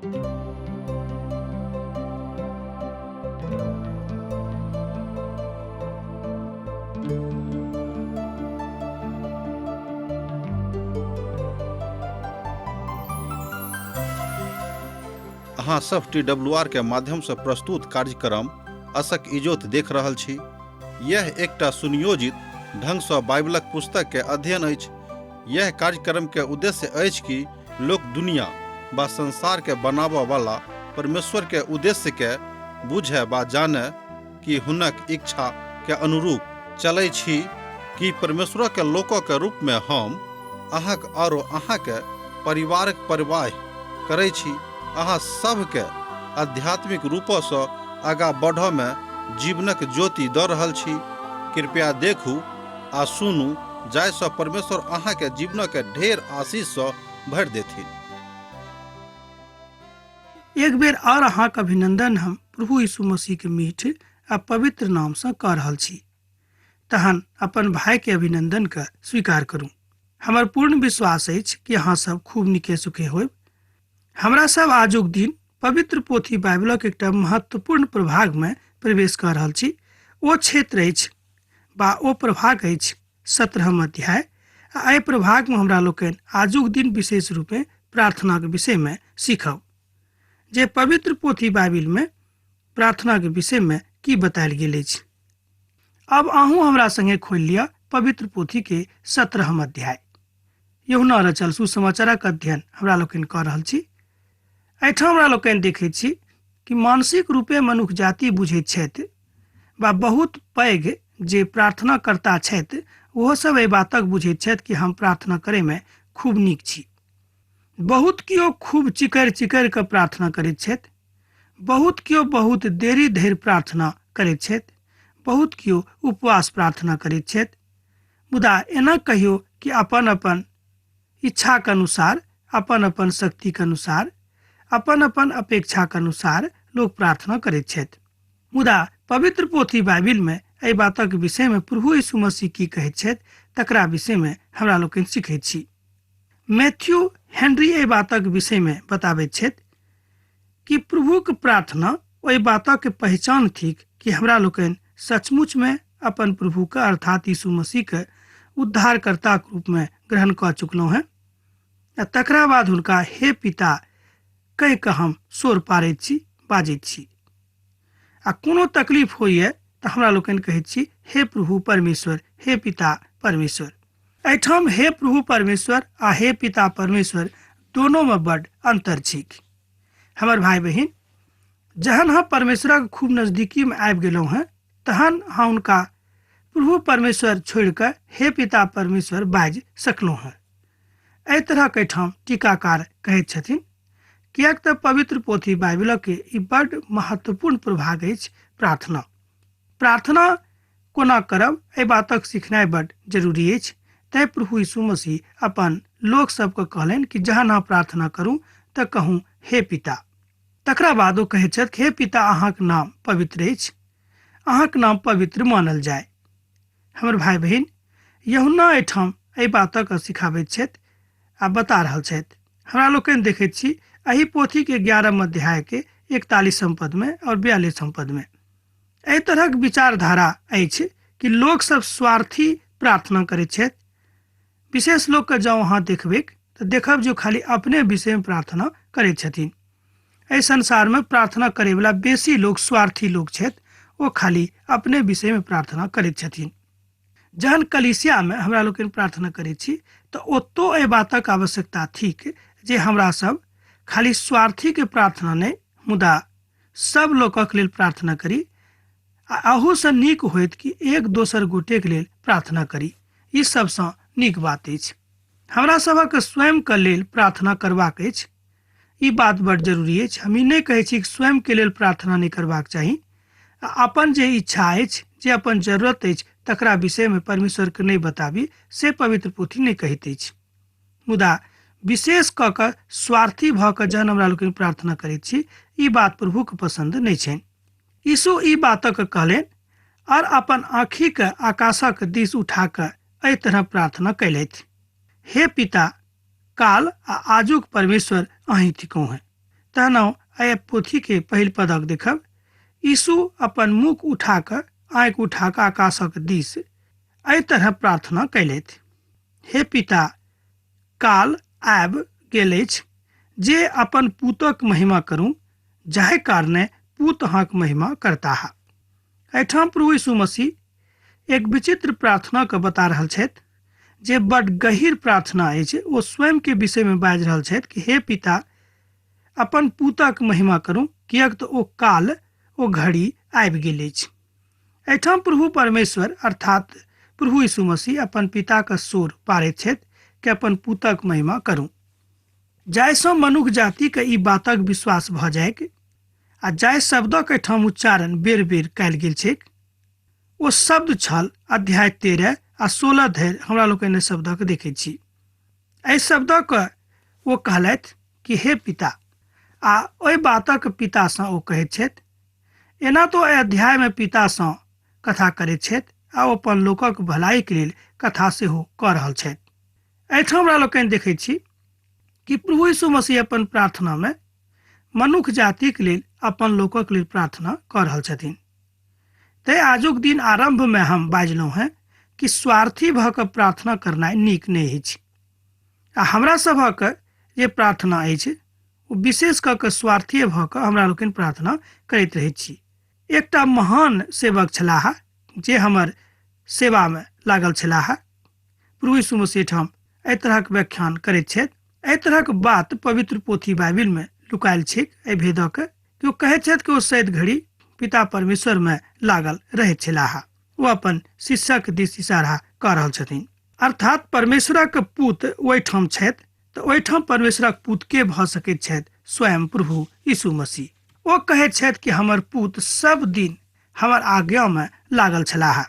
अहाँ सब T W R के माध्यम से प्रस्तुत कार्यक्रम असक इजोत देख रहल छी। यह एकटा सुनियोजित ढंग सँ बाइबलक पुस्तक के अध्ययन अछि। यह कार्यक्रम के उद्देश्य अछि कि लोक दुनिया बा संसार के बनाबऽ वाला परमेश्वर के उद्देश्य के बुझे बा जाने कि हुनक इच्छा के अनुरूप चलै छी कि परमेश्वर के लोक के रूप में हम अहाँक आरो अहाँके परिवारक परवाह करै छी। अहाँ सभके आध्यात्मिक रूपसँ आगाँ बढ़ऽ में जीवनक ज्योति दऽ रहल छी। कृपया देखू आ सुनू जाहिसँ परमेश्वर अहाँके जीवनक ढेर आशीषसँ भरि देथिन। एक बेर आओर अहाँक अभिनंदन हम प्रभु यीशु मसीह के मीठ आ पवित्र नाम सँ कऽ रहल छी। तहन अपन भाई के अभिनंदन के स्वीकार करू। हमर पूर्ण विश्वास अछि कि अहाँ सब खूब नीके सुखे होयब। हमरा सब आजुक दिन पवित्र पोथी बाइबलक एकटा महत्वपूर्ण प्रभाग में प्रवेश कऽ रहल छी। ओ क्षेत्र अछि बा ओ प्रभाग अछि 17 अध्याय, आ एहि प्रभाग में हमरा लोकनि आजुक दिन विशेष रूपे प्रार्थनाक विषय में सीखब, जे पवित्र पोथी बाइबिल में प्रार्थनाक विषय में की बतायल गेल अछि। अब अहूँ हमरा संगे खोलि लिअ पवित्र पोथी के 17 अध्याय। यूहन्ना रचल सुसमाचारक अध्ययन हमरा लोकनि कऽ रहल छी। एहिठाम हमरा लोकनि देखैत छी कि मानसिक रूपे मनुख जाति बुझैत छथि बा बहुत पैघ जे प्रार्थनाकर्ता छथि ओहो सब एहि बातक बुझैत छथि कि हम प्रार्थना करैमे खूब नीक छी। बहुत केओ खूब चिकरि चिकरि कऽ प्रार्थना करैत छथि, बहुत केओ बहुत देरी धरि प्रार्थना करैत छथि, बहुत केओ उपवास प्रार्थना करैत छथि। मुदा एना कहियो कि अपन अपन इच्छाक अनुसार, अपन अपन शक्तिक अनुसार, अपन अपन अपेक्षाक अनुसार लोक प्रार्थना करैत छथि। मुदा पवित्र पोथी बाइबिल में एहि बातक विषय में प्रभु यीशु मसीह की कहैत छथि तकरा विषय में हमरा लोकनि सीखैत छी। मैथ्यू हेनरी एहि बातक विषय में बताबैत छथि कि प्रभुक प्रार्थना ओहि बातक पहचान थिक कि हमरा लोकनि सचमुच में अपन प्रभु के अर्थात यीशु मसीह के उद्धारकर्ताक रूप में ग्रहण कऽ चुकलहुँ हैं, आ तकरा बाद हुनका हे पिता कहि कऽ हम शोर पारैत छी, बाजैत छी। आ कोनो तकलीफ होइए तऽ हमरा लोकनि कहैत छी हे प्रभु परमेश्वर, हे पिता परमेश्वर। एहिठाम हे प्रभु परमेश्वर आ हे पिता परमेश्वर दोनों में बड अंतर छैक। हमर भाई बहिन, जहन हम परमेश्वरक खूब नजदीकी में आबि गेलहुँ हैं तहन हम हुनका प्रभु परमेश्वर छोड़ि कऽ हे पिता परमेश्वर बाजि सकलहुँ हैं। एहि तरहक एहिठाम टीकाकार कहैत छथिन, किएक तऽ पवित्र पोथी बाइबिलक ई बड महत्वपूर्ण प्रभाग अछि प्रार्थना। प्रार्थना कोना करब एहि बातक सिखनाइ बड जरूरी अछि। तैं प्रभु यीशु मसीह अपन लोक सबके कहलनि कि जहन अहाँ प्रार्थना करू तऽ कहू हे पिता। तकरा बाद ओ कहैत छथि हे पिता अहाँक नाम पवित्र अछि, अहाँक नाम पवित्र मानल जाय। हमर भाई बहिन, यूहन्ना एहिठाम एहि बातक सिखाबैत छथि आ बता रहल छथि। हमरा लोकनि देखैत छी एहि पोथी के 11 अध्याय के 41 पद में और 42 पद में एहि तरहक विचारधारा अछि कि लोक सब स्वार्थी प्रार्थना करैत छथि। विशेष लोक के जँ अहाँ देखबैक तऽ देखब जे खाली अपने विषय में प्रार्थना करैत छथिन। एहि संसार में प्रार्थना करैवला बेसी लोक स्वार्थी लोक छथि, ओ खाली अपने विषय में प्रार्थना करैत छथिन। जहन कलीसिया में हमरा लोकनि प्रार्थना करैत छी तऽ ओतौ एहि बातक आवश्यकता थिक जे हमरा सब खाली स्वार्थी के प्रार्थना नहि, मुदा सब लोकक लेल प्रार्थना करी, आ अहूसँ नीक होइत कि एक दोसर गोटेक लेल प्रार्थना करी। ई सबसँ नीक बात अछि। हमरा सभक स्वयं के लेल प्रार्थना करबाक अछि, ई बात बड जरूरी अछि। हम ई नहि कहै छी कि स्वयं के लेल प्रार्थना नहि करबाक चाही, आ अपन जे इच्छा अछि, जे अपन जरूरत अछि, तकरा विषय में परमेश्वर के नहि बताबी, से पवित्र पोथी नहि कहैत अछि। मुदा विशेष कऽ कऽ स्वार्थी भऽ कऽ जहन हमरा लोकनि प्रार्थना करैत छी, ई बात प्रभुके पसन्द नहि छनि। यीशु ई बातक कहलनि और अपन आँखिके आकाशक दिस उठा कऽ एहि तरह प्रार्थना कयलथि, हे पिता, काल आ आजुक परमेश्वर अहीं थिकहुँ हैं। तहन एहि पोथीके पहिल पदक देखब। यीशु अपन मुख उठा कऽ, आँखि उठा कऽ आकाशक दिस एहि तरह प्रार्थना कयलथि, हे पिता, काल आबि गेल अछि जे अपन पूतक महिमा करू, जाहि कारणे पूत अहाँक महिमा करताह। एहिठाम प्रभु यीशु मसीह एक विचित्र प्रार्थना के बता रहल छथि जे बड गहीर प्रार्थना अछि। ओ स्वयं के विषय में बाजि रहल छथि कि हे पिता, अपन पूतक महिमा करू, किएक तऽ ओ काल, ओ घड़ी आबि गेल अछि। एहिठाम प्रभु परमेश्वर अर्थात प्रभु यीशु मसीह अपन पिताक सोर पारैत छथि कि अपन पूतक महिमा करू, जाहिसँ मनुख जातिके ई बातक विश्वास भऽ जाइक। आ जाहि शब्दक एहिठाम उच्चारण बेर बेर कयल गेल छैक ओ शब्द छल अध्याय 13 आ 16 धरि हमरा लोकनि शब्दक देखै छी। एहि शब्दक ओ कहलथि कि हे पिता, आ ओहि बातक पितासँ ओ कहैत छथि। एना तो एहि अध्यायमे पितासँ कथा करैत छथि आ ओ अपन लोकक भलाइके लेल कथा सेहो कऽ रहल छथि। एहिठाम हमरा लोकनि देखै छी कि प्रभु यीशु मसीह अपन प्रार्थनामे मनुख जातिक लेल, अपन लोकक लेल प्रार्थना कऽ रहल छथिन। तैं आजुक दिन आरम्भमे हम बाजलहुँ हेँ कि स्वार्थी भऽ कऽ प्रार्थना करनाइ नीक नहि अछि। आ हमरा सभक जे प्रार्थना अछि ओ विशेष कऽ कऽ स्वार्थीय भऽ कऽ हमरा लोकनि प्रार्थना करैत रहैत छी। एकटा महान सेवक छलाह जे हमर सेवामे लागल छलाह। प्रभु यीशु मसीह ठाम एहि तरहक व्याख्यान करैत छथि। एहि तरहक बात पवित्र पोथी बाइबिलमे लुकायल छैक। एहि भेदक कि ओ कहैत छथि कि ओ सैद घड़ी पिता परमेश्वरमे लागल रहैत छलाह। ओ अपन शिष्यक दिस इशारा कऽ रहल छथिन, अर्थात परमेश्वरक पूत ओहिठाम छथि तऽ ओहिठाम परमेश्वरक पूत के भऽ सकैत छथि? स्वयं प्रभु यीशु मसीह। ओ कहैत छथि कि हमर पूत सब दिन हमर आज्ञामे लागल छलाह।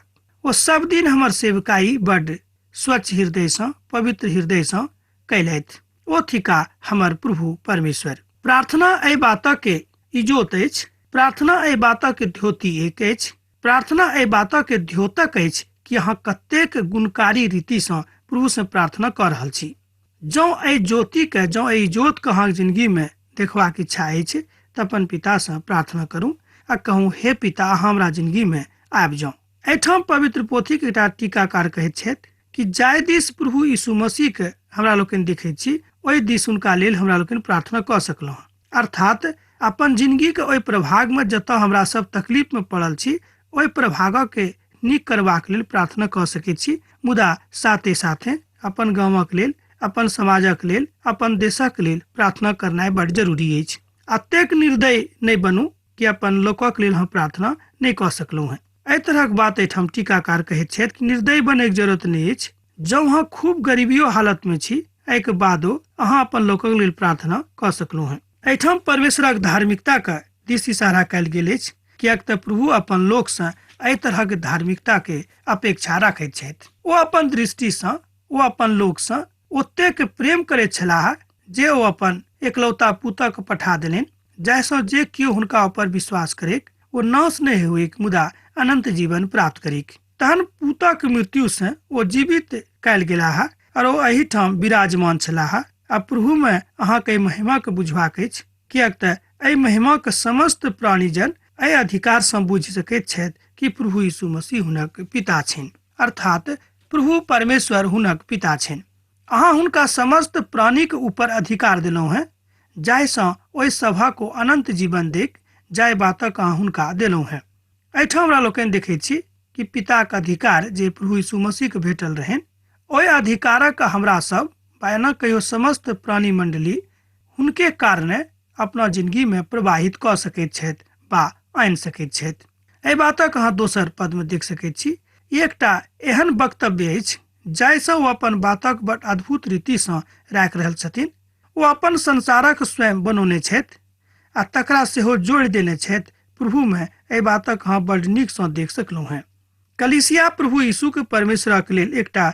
ओ सब दिन हमर सेवकाई बड स्वच्छ हृदयसँ, पवित्र हृदयसँ कयलथि। ओ थिका हमर प्रभु परमेश्वर। प्रार्थना एहि बातक इजोत अछि। प्रार्थना एहि बातक ध्योति एक अछि। प्रार्थना एहि बातक द्योतक अछि कि अहाँ कतेक गुणकारी रीतिसँ प्रभुसँ प्रार्थना कऽ रहल छी। जँ एहि ज्योतिके, जँ एहि इजोतके अहाँके जिंदगीमे देखबाक इच्छा अछि तऽ अपन पितासँ प्रार्थना करू आ कहू, हे पिता, अहाँ हमरा जिंदगीमे आबि जाउ। एहिठाम पवित्र पोथीके एकटा टीकाकार कहैत छथि कि जाहि दिस प्रभु यीशु मसीहके हमरा लोकनि देखैत छी ओहि दिस हुनका लेल हमरा लोकनि प्रार्थना कऽ सकलहुँ। अर्थात अपन जिंदगीके ओहि प्रभागमे जतऽ हमरा सब तकलीफमे पड़ल छी ओहि प्रभागके नीक करबाक लेल प्रार्थना कऽ सकैत छी, मुदा साथे साथे अपन गामक लेल, अपन समाजक लेल, अपन देशक लेल प्रार्थना करनाइ बड जरूरी अछि। एतेक निर्दय नहि बनू कि अपन लोकक लेल हम प्रार्थना नहि कऽ सकलहुँ हेँ। एहि तरहक बात एहिठाम टीकाकार कहैत छथि कि निर्दय बनैके जरूरत नहि अछि। जँ अहाँ खूब गरीबियो हालतमे छी एहिके बादो अहाँ अपन लोकक लेल प्रार्थना कऽ सकलहुँ हेँ। एहिठाम परमेश्वरक धार्मिकताके दिस इशारा कयल गेल अछि, किएक तऽ प्रभु अपन लोकसँ एहि तरहक धार्मिकताके अपेक्षा राखैत छथि। ओ अपन दृष्टिसँ, ओ अपन लोकसँ ओतेक प्रेम करैत छलाह जे ओ अपन एकलौता पुतक पठा देलनि, जाहिसँ जे केओ हुनका ऊपर विश्वास करैक ओ नाश नहि होइक मुदा अनंत जीवन प्राप्त करिक। तहन पूतक मृत्युसँ ओ जीवित कयल गेलाह और ओ एहिठाम विराजमान छलाह। आ प्रभुमे अहाँके एहि महिमाके बुझबाक अछि, किएक तऽ एहि महिमाके समस्त प्राणीजन एहि अधिकारसँ बुझि सकैत छथि कि प्रभु यीशु मसीह हुनक पिता छनि, अर्थात प्रभु परमेश्वर हुनक पिता छनि। अहाँ हुनका समस्त प्राणीके ऊपर अधिकार देलहुँ हेँ, जाहिसँ ओहि सभक ओ अनंत जीवन देख, जाहि बातक अहाँ हुनका देलहुँ हेँ। एहिठाम हमरा लोकनि देखैत छी कि पिताक अधिकार जे प्रभु यीशु मसीहके भेटल रहनि, ओहि अधिकारक हमरा सब बा एना कहियो समस्त प्राणी मंडली हुनके कारणे अपना जिंदगीमे प्रवाहित कऽ सकैत छथि बा आनि सकैत छथि। एहि बातक अहाँ दोसर पदमे देख सकैत छी। एकटा एहन वक्तव्य अछि जाहिसँ ओ अपन बातक बड अद्भुत रीतिसँ राखि रहल छथिन। ओ अपन संसारक स्वयं बनौने छथि आ तकरा सेहो जोड़ि देने छथि प्रभुमे। एहि बातक अहाँ बड नीकसँ देख सकलहुँ हेँ। कलीसिया प्रभु यीशुके परमेश्वरक लेल एकटा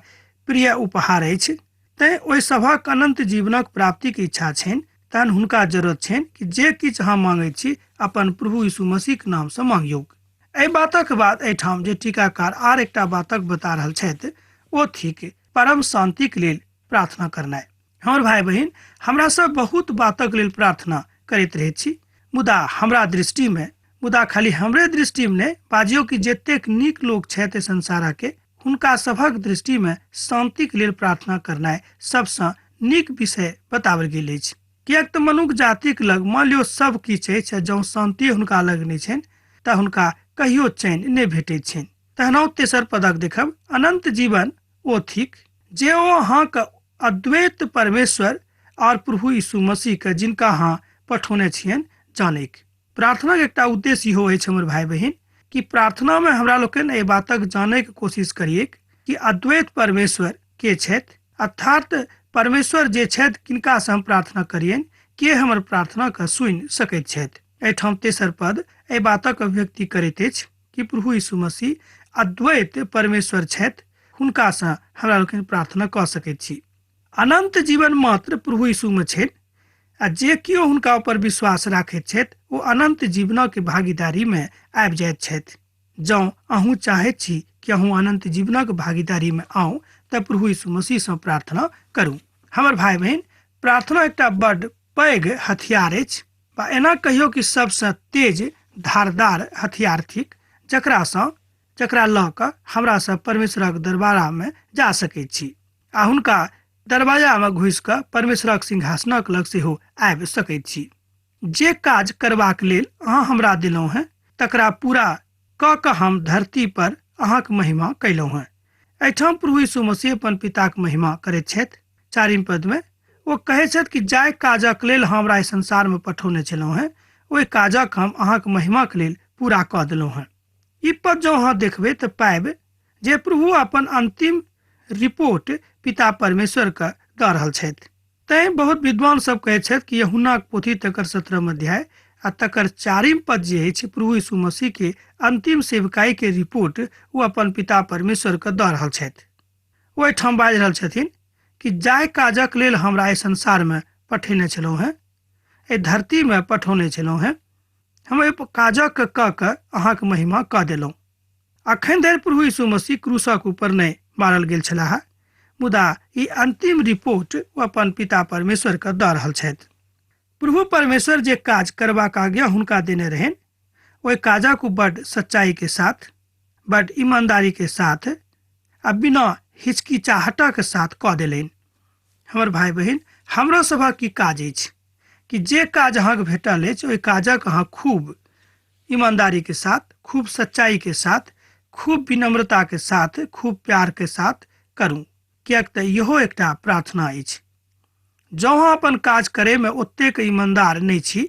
प्रिय उपहार अछि, तैं ओहि सभक अनंत जीवनक प्राप्तिके इच्छा छनि। तहन हुनका जरूरत छनि कि जे किछु अहाँ मांगैत छी अपन प्रभु यीशु मसीहके नामसँ मांगियौक। एहि बातक बाद एहिठाम जे टीकाकार आर एकटा बातक बता रहल छथि ओ थिक परम शांतिक लेल प्रार्थना करनाइ। हमर भाई बहिन, हमरा सब बहुत बातक लेल प्रार्थना करैत रहैत छी, मुदा हमरा दृष्टिमे, मुदा खाली हमरे दृष्टिमे नहि, बाजियौ कि जतेक नीक लोक छथि संसारके, हुनका सभक दृष्टिमे शान्तिक लेल प्रार्थना करनाइ सबसँ नीक विषय बताओल गेल अछि। किएक तऽ मनुख जातिक लग मान लियौ सब किछु अछि, जँ शान्ति हुनका लग नहि छनि तऽ हुनका कहियो चैन नहि भेटैत छनि। तहन तेसर पदक देखब, अनंत जीवन ओ थिक जे ओ अहाँके अद्वैत परमेश्वर और प्रभु यीशु मसीह के जिनका अहाँ पठौने छियनि जानैक। प्रार्थनाक एकटा उद्देश्य इहो अछि हमर भाई बहिन कि प्रार्थनामे हमरा लोकनि एहि बातक जानैके कोशिश करियै कि अद्वैत परमेश्वर के छथि, अर्थात परमेश्वर जे छथि किनकासँ हम प्रार्थना करियनि, के हमर प्रार्थनाके सुनि सकैत छथि। एहिठाम तेसर पद एहि बातक अभिव्यक्ति करैत अछि कि प्रभु यीशु मसीह अद्वैत परमेश्वर छथि, हुनकासँ हमरा लोकनि प्रार्थना कऽ सकैत छी। अनंत जीवन मात्र प्रभु यीशुमे छनि आ जे केओ हुनका ऊपर विश्वास राखैत छथि ओ अनंत जीवनक भागीदारीमे आबि जाइत छथि। जँ अहूँ चाहैत छी कि अहूँ अनंत जीवनक भागीदारीमे आउ तऽ प्रभु यीशु मसीहसँ प्रार्थना करू। हमर भाई बहिन, प्रार्थना एकटा बड्ड पैघ हथियार अछि, बा एना कहियौ कि सबसँ तेज धारदार हथियार थिक, जकरा लऽ कऽ हमरा सब परमेश्वरक दरबारामे जा सकैत छी आ हुनका दरवाजामे घुसि कऽ परमेश्वरक सिंहासनक लग सेहो आबि सकैत छी। जे काज करबाक लेल अहाँ हमरा देलहुँ हेँ तकरा पूरा कऽ कऽ हम धरती पर अहाँक महिमा कयलहुँ हेँ। एहिठाम प्रभु यीशु मसीह अपन पिताक महिमा करैत छथि। चारिम पदमे ओ कहै छथि कि जाहि काजक लेल हमरा एहि संसारमे पठौने छलहुँ हेँ ओहि काजक हम अहाँक महिमाक लेल पूरा कऽ देलहुँ हेँ। ई पद जँ अहाँ देखबै तऽ पाबि जे प्रभु अपन अंतिम रिपोर्ट पिता परमेश्वर के दऽ रहल छथि। तैं बहुत विद्वान सब कहै छथि कि यूहन्नाक पोथी तकर 17 अध्याय आ तकर 4 पद जे अछि प्रभु यीशु मसीह के अंतिम सेवकाई के रिपोर्ट ओ अपन पिता परमेश्वर के दऽ रहल छथि। ओ एहिठाम बाजि रहल छथिन कि जाहि काजक लेल हमरा एहि संसार में पठेने छलहुँ हेँ, एहि धरती में पठौने छलहुँ हेँ, हम एहि काजक कऽ कऽ अहाँके महिमा कऽ देलहुँ। अखन धरि प्रभु यीशु मसीह क्रूसक ऊपर नहि मारल गेल छलाह, मुदा ई अंतिम रिपोर्ट ओ अपन पिता परमेश्वर के दऽ रहल छथि। प्रभु परमेश्वर जे काज करबाक आज्ञा हुनका देने रहनि ओहि काजक ओ बड्ड सच्चाई के साथ, बड्ड ईमानदारी के साथ आ बिना हिचकिचाहटक साथ कऽ देलनि। हमर भाई बहिन, हमरो सभक की काज अछि कि जे काज अहाँके भेटल अछि ओहि काजक अहाँ खूब ईमानदारी के साथ, खूब सच्चाई के साथ, खूब विनम्रता के साथ, खूब प्यार के साथ करू, किएक तऽ इहो एकटा प्रार्थना अछि। जँ अहाँ अपन काज करैमे ओतेक ईमानदार नहि छी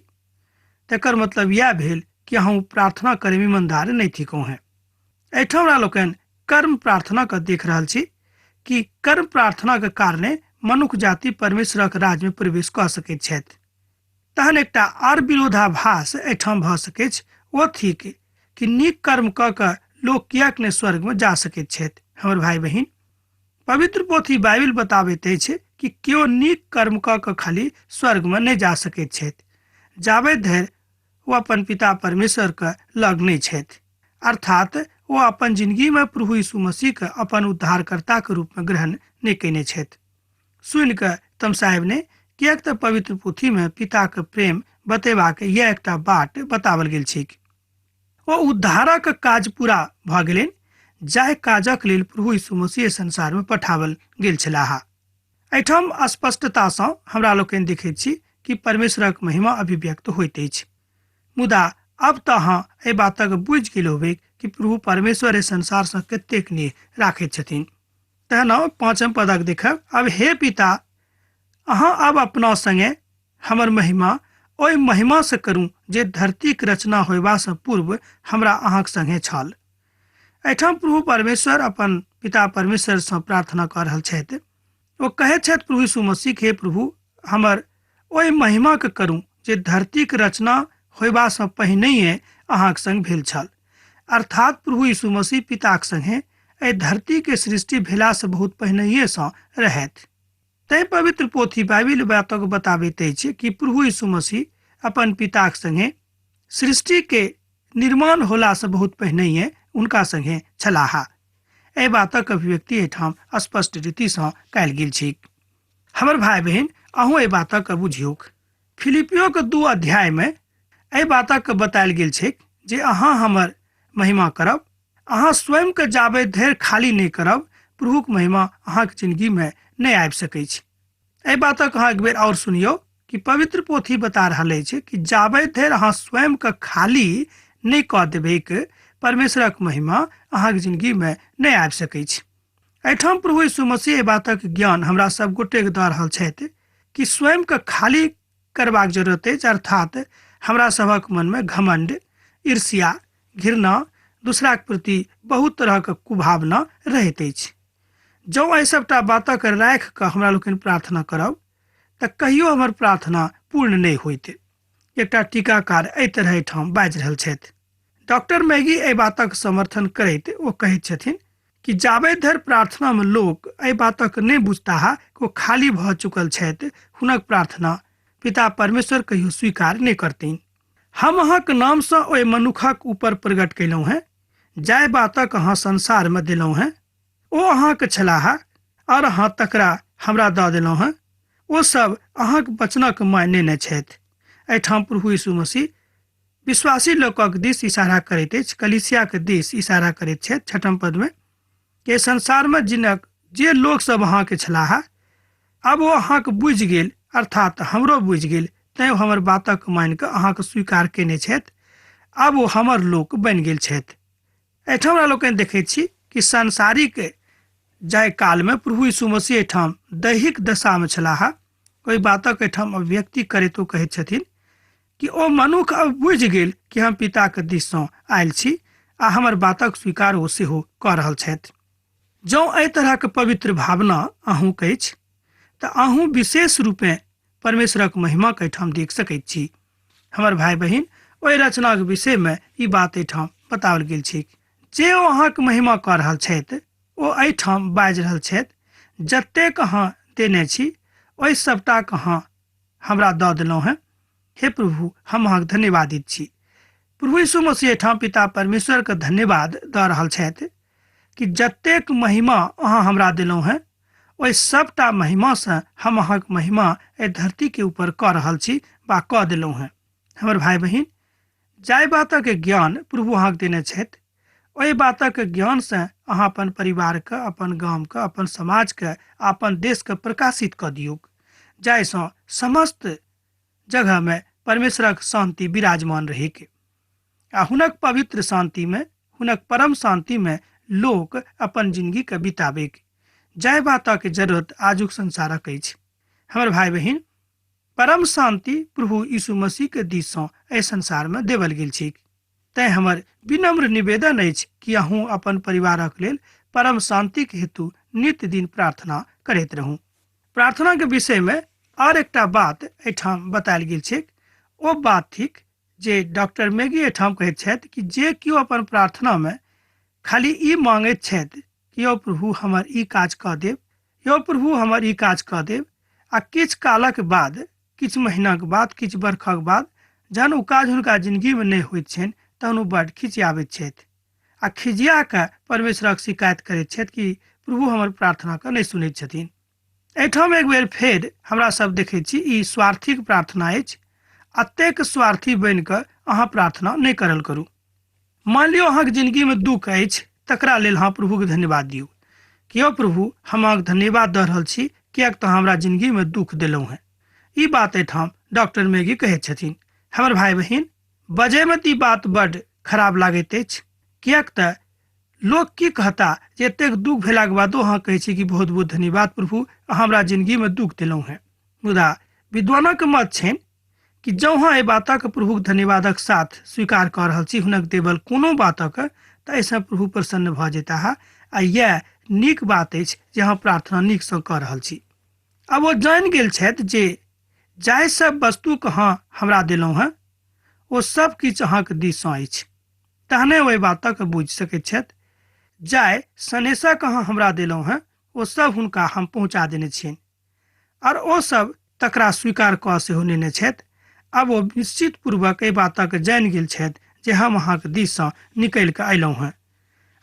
तकर मतलब इएह भेल कि अहाँ प्रार्थना करैमे ईमानदार नहि थिकहुँ हेँ। एहिठाम हमरा लोकनि कर्म प्रार्थना के देख रहल छी कि कर्म प्रार्थना के कारणे मनुख जाति परमेश्वरक राज्य में प्रवेश कऽ सकैत छथि। तहन एकटा आर विरोधाभास एहिठाम भऽ सकैछ, ओ थिक कि नीक कर्म कऽ कऽ लोक किएक नहि स्वर्ग में जा सकैत छथि। हमर भाई बहिन, पवित्र पोथी बाइबिल बताबैत अछि कि केओ नीक कर्म कऽ कऽ खाली स्वर्ग में नहि जा सकैत छथि जाबे धरि ओ अपन पिता परमेश्वर के लग नहि छथि, अर्थात ओ अपन जिंदगी में प्रभु यीशु मसीह के अपन उद्धारकर्ता के रूप में ग्रहण नहि कयने छथि। सुनि कऽ तमसायब नहि, किएक तऽ पवित्र पोथी में पिता के प्रेम बतेबाक यह एकटा बाट बतावल गेल छैक। ओ उद्धारक काज पूरा भऽ गेलनि जाहि काजक लेल प्रभु यीशु मसीह संसार में पठावल गेल छलाह। एहिठाम स्पष्टतासँ हमरा लोकनि देखैत छी कि परमेश्वरक महिमा अभिव्यक्त होइत अछि। मुदा अब तऽ अहाँ एहि बातक बुझि गेल होबै कि प्रभु परमेश्वर एहि संसारसँ कतेक नेह राखैत छथिन। तहन 5 पदक देखब, अब हे पिता अहाँ अब अपना संगे हमर महिमा ओहि महिमा से करू जे धरतीक रचना होयबासँ पूर्व हमरा अहाँक संगे छल। एहिठाम प्रभु परमेश्वर अपन पिता परमेश्वरसँ प्रार्थना कऽ रहल छथि। ओ कहैत छथि प्रभु यीशु मसीह, हे प्रभु हमर ओहि महिमाके करू जे धरतीक रचना होयबासँ पहिनहिए अहाँक संग भेल छल। अर्थात प्रभु यीशु मसीह पिताक संगे एहि धरतीके सृष्टि भेलासँ बहुत पहिनहिएसँ रहथि। तैं पवित्र पोथी बाइबिल बातक बताबैत अछि कि प्रभु यीशु मसीह अपन पिताक संगे सृष्टि के निर्माण होलासँ बहुत पहिनहिए उनका संगे छलाह। एहि बातक अभिव्यक्ति एहिठाम स्पष्ट रीतिसँ कयल गेल छैक। हमर भाई बहिन, अहूँ एहि बातक बुझियौक। फिलिपियो के 2 अध्याय में एहि बातक बतायल गेल छै जे अहाँ हमर महिमा करब, अहाँ स्वयं के जाबे धरि खाली नहि करब प्रभुक महिमा अहाँके जिंदगी में नहि आबि सकै छै। एहि बातक अहाँ एक बेर और सुनियौ कि पवित्र पोथी बता रहल अछि कि जाबे धरि अहाँ स्वयं के खाली नहि कऽ देबैक परमेश्वरक महिमा अहाँके जिंदगी में नहि आबि सकै छै। एहिठाम प्रभु यीशु मसीह एहि बातक ज्ञान हमरा सब गोटेके दऽ रहल छथि कि स्वयं के खाली करबाक जरूरत अछि, अर्थात हमरा सभक मन में घमंड, ईर्ष्या, घृणा, दूसराके प्रति बहुत तरहके कुभावना रहैत अछि। जँ एहि सबटा बातक राखि कऽ हमरा लोकनि प्रार्थना करब तऽ कहियो हमर प्रार्थना पूर्ण नहि होइत। एकटा टीकाकार एहि तरह एहिठाम बाजि रहल छथि। डॉक्टर मैगी एहि बातक समर्थन करैत ओ कहैत छथिन कि जाबे धरि प्रार्थना में लोक एहि बातक नहि बुझताह कि ओ खाली भऽ चुकल छथि, हुनक प्रार्थना पिता परमेश्वर कहियो स्वीकार नहि करथिन। हम अहाँके नामसँ ओहि मनुखक ऊपर प्रकट कयलहुँ हेँ, जाहि बातक अहाँ संसारमे देलहुँ हेँ, ओ अहाँके छलाह और अहाँ तकरा हमरा दऽ देलहुँ हेँ। ओ सब अहाँके वचनक मानि नेने छथि। एहिठाम प्रभु यीशु मसीह विश्वासी लोकक दिस इशारा करैत अछि, कलीसियाके दिस इशारा करैत छथि 6 पद में कि संसार में जिनक जे लोक सब अहाँके छलाह आब ओ अहाँके बुझि गेल, अर्थात हमरो बुझि गेल, तैं हमर बातक मानि कऽ अहाँके स्वीकार केने छथि। आब ओ हमर लोक बनि गेल छथि। एहिठाम हमरा लोकनि देखैत छी कि सांसारिक जाहि कालमे प्रभु यीशु मसीह एहिठाम दैहिक दशामे छलाह, ओहि बातक एहिठाम अभिव्यक्ति करैत ओ कहैत छथिन कि ओ मनुख अब बुझि गेल कि हम पिताके दिससँ आयल छी आ हमर बातक स्वीकार ओ सेहो कऽ रहल छथि। जँ एहि तरहक पवित्र भावना अहूँके अछि तऽ अहूँ विशेष रूपेँ परमेश्वरक महिमाके एहिठाम देख सकैत छी। हमर भाय बहिन, ओहि रचनाक विषयमे ई बात एहिठाम बताओल गेल छै जे ओ अहाँके महिमा कऽ रहल छथि, ओ एहिठाम बाजि रहल छथि, जतेक अहाँ देने छी ओहि सबटाके अहाँ हमरा दऽ देलहुँ हेँ। हे प्रभु, हम अहाँके धन्यवादित छी। प्रभु यीशु मसीह एहिठाम पिता परमेश्वरके धन्यवाद दऽ रहल छथि कि जतेक महिमा अहाँ हमरा देलहुँ हेँ ओहि सबटा महिमासँ हम अहाँके महिमा एहि धरतीके ऊपर कऽ रहल छी वा कऽ देलहुँ हेँ। हमर भाय बहिन, जाहि बातक ज्ञान प्रभु अहाँके देने छथि ओहि बातक ज्ञानसँ अहाँ अपन परिवारके, अपन गामके, अपन समाजके, अपन देशके प्रकाशित कऽ दियौक, जाहिसँ समस्त जगहमे परमेश्वरक शान्ति विराजमान रहैक आ हुनक पवित्र शान्तिमे, हुनक परम शान्तिमे लोक अपन जिंदगीके बिताबैक, जाहि बातक जरूरत आजुक संसारक अछि। हमर भाय बहिन, परम शान्ति प्रभु यीशु मसीहके दिससँ एहि संसारमे देवल गेल छैक। तैं हमर विनम्र निवेदन अछि कि अहूँ अपन परिवारक लेल परम शान्तिक हेतु नित्य दिन प्रार्थना करैत रहू। प्रार्थना के विषय में और एकटा बात एहिठाम बतायल गेल छैक। ओ बात थिक जे डॉक्टर मैगी एहिठाम कहैत छथि कि जे केओ अपन प्रार्थना में खाली ई मांगैत छथि कि यौ प्रभु हमर ई काज कऽ देब, यौ प्रभु हमर ई काज कऽ देब, आ किछु कालक बाद, किछु महीनाक बाद, किछु बरखक बाद जहन ओ काज हुनका जिंदगीमे नहि होइत छनि तहन ओ बड्ड खिसियाबैत छथि आ खिजिया कऽ परमेश्वरक शिकायत करैत छथि कि प्रभु हमर प्रार्थनाके नहि सुनैत छथिन। एहिठाम एक बेर फेर हमरा सब देखैत छी ई स्वार्थीक प्रार्थना अछि। अतेक स्वार्थी बनि कऽ अहाँ प्रार्थना नहि करल करू। मान लियौ अहाँके जिंदगीमे दुख अछि, तकरा लेल अहाँ प्रभुके धन्यवाद दियौ कि यौ प्रभु हम अहाँके धन्यवाद दऽ रहल छी किएक तऽ हमरा जिंदगीमे दुख देलहुँ हेँ। ई बात एहिठाम डॉक्टर मैगी कहैत छथिन। हमर भाय बहिन, बजैमे तऽ ई बात बड्ड खराब लागैत अछि, किएक तऽ लोक की कहता जे एतेक दुख भेलाके बादो अहाँ कहै छी कि बहुत बहुत धन्यवाद प्रभु अहाँ हमरा जिंदगीमे दुख देलहुँ हेँ। मुदा विद्वानक मत छनि कि जँ अहाँ एहि बातक प्रभुक धन्यवादक साथ स्वीकार कऽ रहल छी हुनक देवल कोनो बातक, तऽ एहिसँ प्रभु प्रसन्न भऽ जेताह आ इएह नीक बात अछि जे अहाँ प्रार्थना नीकसँ कऽ रहल छी। आब ओ जानि गेल छथि जे जाहि सब वस्तुक अहाँ हमरा देलहुँ हेँ ओ सब किछु अहाँके दिससँ अछि, तहने ओहि बातक बुझि सकैत छथि। जाहि सनेसक अहाँ हमरा देलहुँ हेँ ओ सब हुनका हम पहुँचा देने छियनि और ओ सब तकरा स्वीकार कऽ सेहो नेने छथि। आब ओ निश्चित पूर्वक एहि बातक जानि गेल छथि जे हम अहाँके दिससँ निकलि कऽ अयलहुँ हेँ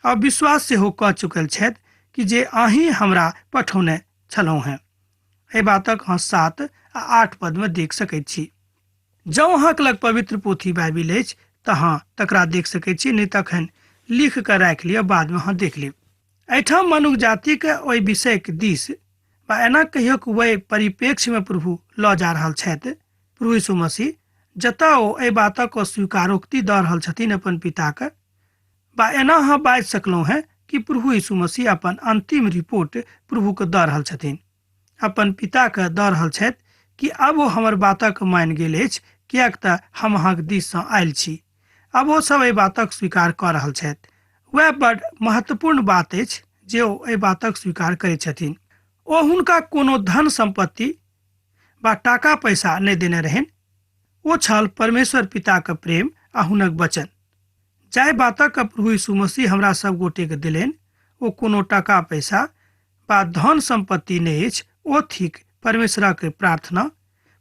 आ विश्वास सेहो कऽ चुकल छथि कि जे अहीं हमरा पठौने छलहुँ हेँ। एहि बातक अहाँ 7 आ 8 पदमे देख सकैत छी। जँ अहाँके लग पवित्र पोथी बाइबिल अछि तऽ अहाँ तकरा देख सकैत छी, नहि तखन लिख कऽ राखि लिअ, बादमे अहाँ देख लेब। एहिठाम मनुख जातिके ओहि विषयके दिस वा एना कहियौ कि ओहि परिप्रेक्ष्यमे प्रभु लऽ जा रहल छथि प्रभु यीशु मसीह, जतऽ ओ एहि बातक स्वीकारोक्ति दऽ रहल छथिन अपन पिताके, वा एना अहाँ बाजि सकलहुँ हेँ कि प्रभु यीशु मसीह अपन अन्तिम रिपोर्ट प्रभुके दऽ रहल छथिन, अपन पिताके दऽ रहल छथि कि आब ओ हमर बातक मानि गेल अछि, किएक तऽ हम अहाँके दिससँ आयल छी। आब ओ सब एहि बातक स्वीकार कऽ रहल छथि। वएह बड महत्वपूर्ण बात अछि जे ओ एहि बातक स्वीकार करैत छथिन। ओ हुनका कोनो धन सम्पत्ति वा टाका पैसा नहि देने रहनि। ओ छल परमेश्वर पिताक प्रेम आ हुनक वचन। जाहि बातक प्रभु यीशु मसीह हमरा सब गोटेके देलनि ओ कोनो टाका पैसा वा धन सम्पत्ति नहि अछि, ओ थिक परमेश्वरक प्रार्थना,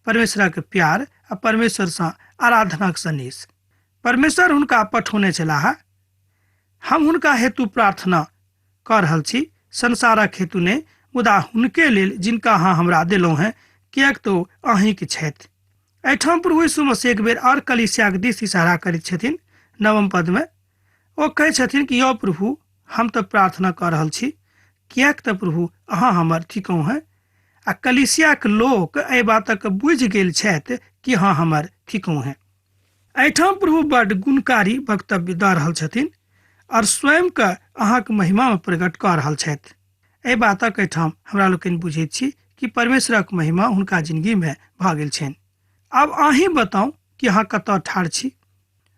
परमेश्वरक प्यार आ परमेश्वरसँ आराधनाक सन्देश। परमेश्वर हुनका पठौने छलाह। हम हुनका हेतु प्रार्थना कऽ रहल छी, संसारक हेतु नहि, मुदा हुनके लेल जिनका अहाँ हमरा देलहुँ हेँ, किएक तऽ ओ अहीँके छथि। एहिठाम प्रभु यीशु मसीह एक बेर आओर कलीसियाक दिस इशारा करैत छथिन। नवम पदमे ओ कहै छथिन कि यौ प्रभु, हम तऽ प्रार्थना कऽ रहल छी, किएक तऽ प्रभु अहाँ हमर थिकहुँ हेँ। आ कलीसियाक लोक एहि बातक बुझि गेल छथि कि अहाँ हमर थिकहुँ हेँ। एहिठाम प्रभु बड गुणकारी वक्तव्य दऽ रहल छथिन आओर स्वयंके अहाँके महिमामे प्रकट कऽ रहल छथि। एहि बातक एहिठाम हमरा लोकनि बुझैत छी कि परमेश्वरक महिमा हुनका जिंदगीमे भऽ गेल छनि। आब अहीं बताउ कि अहाँ कतऽ ठाढ़ छी।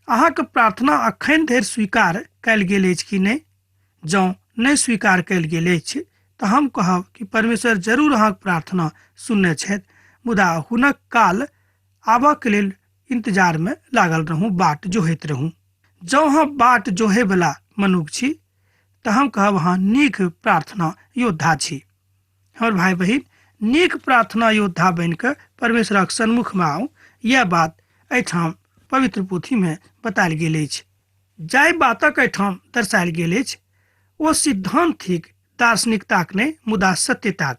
अहाँके प्रार्थना अखन धरि स्वीकार कयल गेल अछि कि नहि? जँ नहि स्वीकार कयल गेल अछि तऽ हम कहब कि परमेश्वर जरूर अहाँके प्रार्थना सुनने छथि, मुदा हुनक काल आबऽके लेल इंतजारमे लागल रहूँ, बाट जोहैत रहूँ। जँ अहाँ बाट जोहैवला मनुख छी तऽ हम कहब अहाँ नीक प्रार्थना योद्धा छी। हमर भाय बहिन, नीक प्रार्थना योद्धा बनि कऽ परमेश्वरक सन्मुखमे आउ, यैह बात एहिठाम पवित्र पोथीमे बतायल गेल अछि। जाहि बातक एहिठाम दर्शायल गेल अछि ओ सिद्धांत थिक, दार्शनिकताक नहि मुदा सत्यताक।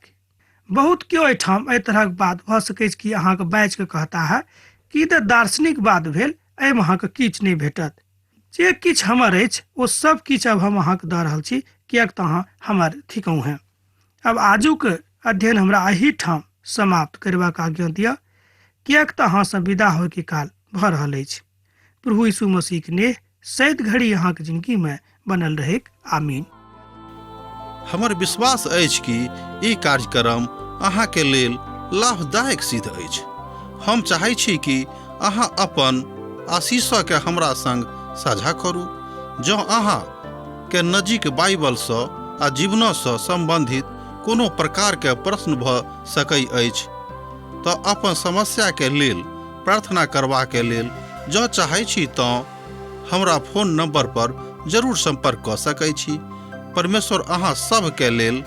बहुत केओ एहिठाम एहि तरहक बात भऽ सकैछ कि अहाँके बाजि कऽ कहता है कि तऽ दार्शनिक बात भेल, एहिमे अहाँके किछु नहि भेटत। जे किछु हमर अछि ओ सब किछु अब हम अहाँके दऽ रहल छी, किएक तऽ अहाँ हमर थिकहुँ हेँ। अब आजुक अध्ययन हमरा एहिठाम समाप्त करबाक आज्ञा दिअ, किएक तऽ अहाँसँ विदा होइके काल भऽ रहल अछि। प्रभु यीशु मसीहके नेह सैद घड़ी अहाँके जिंदगीमे बनल रहैक। आमीन। हमर विश्वास अछि कि ई कार्यक्रम अहाँके लेल लाभदायक सिद्ध अछि। हम चाहै छी कि अहाँ अपन आशीषके हमरा संग साझा करू। जँ अहाँ के नजीक बाइबलसँ आ जीवनसँ सम्बन्धित कोनो प्रकारके प्रश्न भऽ सकै अछि तऽ अपन समस्याके लेल प्रार्थना करबाके लेल जँ चाहै छी तँ हमरा फोन नंबर पर जरूर संपर्क कऽ सकै छी। परमेश्वर अहाँ सभके लेल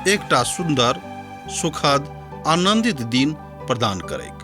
एकटा सुन्दर, सुखद, आनंदित दिन प्रदान करैक।